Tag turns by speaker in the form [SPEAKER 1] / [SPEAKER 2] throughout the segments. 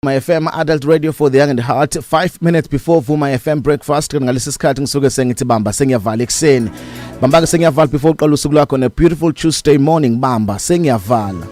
[SPEAKER 1] Vuma FM, adult radio for the young and heart, 5 minutes before Vuma FM breakfast. Ngalesi sikhathi ngisuke sengithi bamba sengiyavala ekseni, bamba ke sengiyavala before uqala usuku lwakho ne beautiful Tuesday morning. Bamba sengiyavala.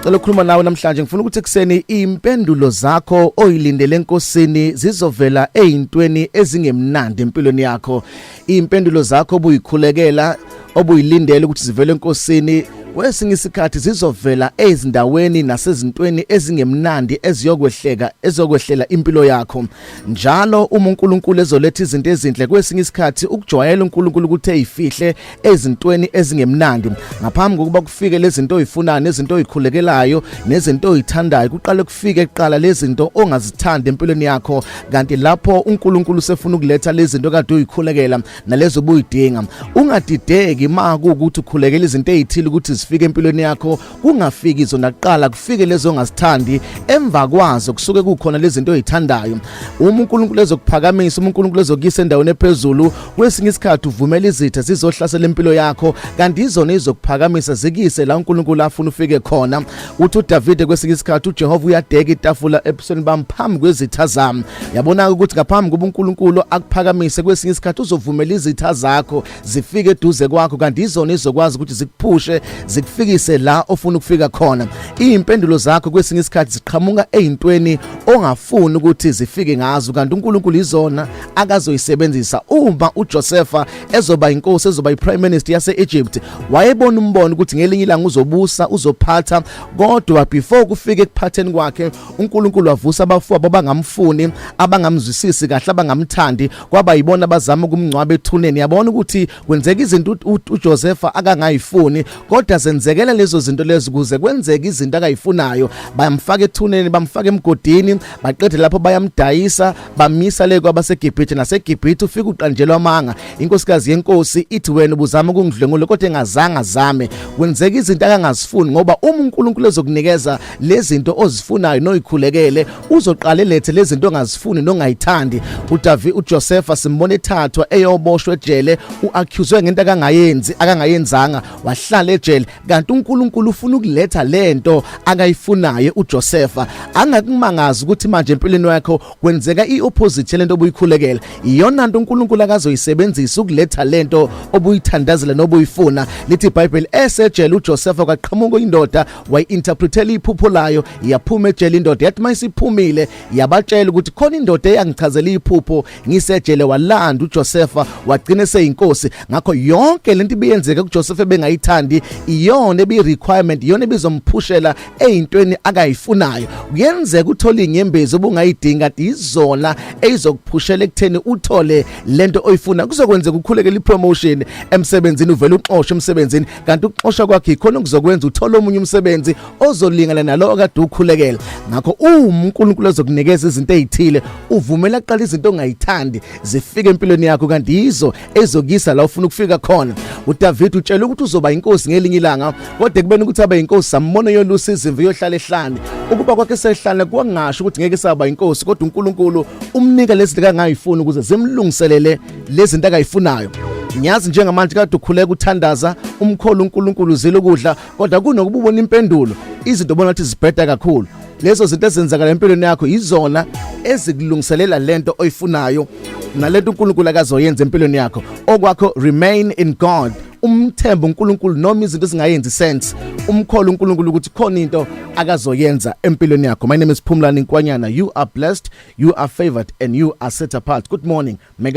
[SPEAKER 1] Cela ukukhuluma nawe namhlanje. Ngifuna ukuthi ekseni impendulo zakho oyilindele enkosini zizovela ezintweni ezingemnandi empilweni yakho. Impendulo zakho obuyikhulekela, obuyilindele ukuthi zivele enkosini, kwesinye isikhathi zizovela ezindaweni nasezintweni ezingemnandi eziyokwehleka, ezokwehlela impilo yakho. Njalo uma uNkulunkulu ezoletha izinto ezinhle, kwesinye isikhathi ukujwayela uNkulunkulu ukuthi eyifihle ezintweni ezingemnandi ngaphambi kokuba kufike lezi zinto oyifunayo, nezinto oyikhulekelayo, nezinto oyithandayo. Kuqale kufike kuqala lezi zinto ongazithandi empilweni yakho, kanti lapho uNkulunkulu usefuna ukuletha lezi zinto kade uyikhulekela nalezo obuyidinga. Ungadideki ma kuwukuthi ukhulekela izinto ezithile ukuthi zifike empilweni yakho, kungafiki zona kuqala, kufike lezo ongazithandi. Emva kwazo kusuke kukhona lezi zinto oyithandayo. Uma uNkulunkulu ezokuphakamisa, uma uNkulunkulu ezokuyisa endaweni ephezulu, kwesinye isikhathi uvumela izitha zizohlasela impilo yakho, kanti izona izokuphakamisa zikise la uNkulunkulu afuna ufike khona. Uthi uDavide kwesinye isikhathi, "UJehova uyadeka itafula ebusweni bami phambi kwezitha zami." Yabona ukuthi ngaphambi kuba uNkulunkulu akuphakamise, kwesinye isikhathi uzovumela izitha zakho zifike eduze kwakho, kanti izona izokwazi ukuthi zikuphushe zikufikise la ofuna ukufika khona. Izimpendulo zakho kwesinye isikhathi ziqhamuka ezintweni ongafuni ukuthi zifike ngazo, kanti uNkulunkulu izona akazoyisebenzisa. Uma uJosepha ezoba inkosi, ezoba iprime minister yase-Egypt, wayebona umbono ukuthi ngelinye ilanga uzobusa, uzophatha. Kodwa before kufike ekuphatheni kwakhe, uNkulunkulu wavusa abafowabo abangamfuni, abangamzwisisi kahle, abangamthandi, kwaba yibona abazama ukumngcwaba ethuneni. Yabona ukuthi kwenzeka izinto uJosepha akangayifuni, kodwa zenzekela lezo zinto lezo kuze kwenzeke izinto akayifunayo. Bayamfaka ethuneni, bamfaka emgodini, baqede lapho bayamdayisa, bamisa le kwabaseGibhithe. NaseGibhithe ufika uqanjelwa amanga. Inkosikazi yenkosi ithi, "Wena ubuzama ukungidlwengula," kodwa engazange azame. Kwenzeka izinto akangazifuni, ngoba uma uNkulunkulu ezokunikeza lezi zinto ozifunayo noyikhulekele, uzoqala elethe lezi zinto ongazifuni nongayithandi. uDavid, uJosepha simbona ethathwa eyoboshwa ejele, uaccuswe ngento akangayenzi, akangayenzanga, wahlala ejele, kanti uNkulunkulu ufuna ukuletha lento akayifunayo uJosepha. Angakumangazi ukuthi manje empilweni yakho kwenzeka iopposite lento obuyikhulekela. Iyona nto uNkulunkulu akazoyisebenzisa ukuletha lento obuyithandazela nobuyifuna. Lithi iBhayibheli, esejele uJosepha kwaqhamuka indoda, wayiinterpretela iphupho layo, yaphuma ejele indoda. Yathi mayisiphumile yabatshela ukuthi khona indoda eyangichazela iphupho ngisejele. Walanda uJosepha, wagcina seyinkosi. Ngakho yonke lento ibiyenzeka kuJosepha ebengayithandi, iyona ebi requirement, iyona ebizomphushela ezintweni akayifunayo. Kuyenzeka uthole inyembezi obungayidinga, izona ezizokuphushela ekutheni uthole lento oyifuna. Kuzokwenzeka ukhulekela ipromotion emsebenzini, uvela uxoshwe emsebenzini, kanti ukuxoshwa kwakhe ikhona okuzokwenza uthole omunye umsebenzi ozolingana nalo okade ukhulekela. Ngakho uma uNkulunkulu ezokunikeza izinto ezithile, uvumela kuqala izinto ongayithandi zifike empilweni yakho, kanti yizo ezokuyisa la ufuna ukufika khona. uDavid utshela ukuthi uzoba inkosi ngelinye ilanga, kodwa ekubeni ukuthi abe inkosi, sambona yolusa izimvu, yohlala ehlane. Ukuba kwakhe sehlane kwangasho ukuthi ngeke saba inkosi, kodwa uNkulunkulu umnika lezi zinto akangayifuni ukuze zimlungiselele lezi zinto akayifunayo. Ngiyazi njengamanje kade ukhuleka, uthandaza, umkholo uNkulunkulu, uzila ukudla, kodwa kunokuba ubona impendulo, izinto ubona ukuthi zibheda kakhulu. Lezo zinto ezenzakala empilweni yakho yizona ezikulungiselela lento oyifunayo nalento uNkulunkulu akazoyenza empilweni yakho. Okwakho, remain in God, umthemba uNkulunkulu noma izinto zingayenzi sense, umkholo uNkulunkulu ukuthi khona into akazoyenza empilweni yakho. My name is Phumlani Nkwanyana. You are blessed, you are favored and you are set apart. Good morning, mega.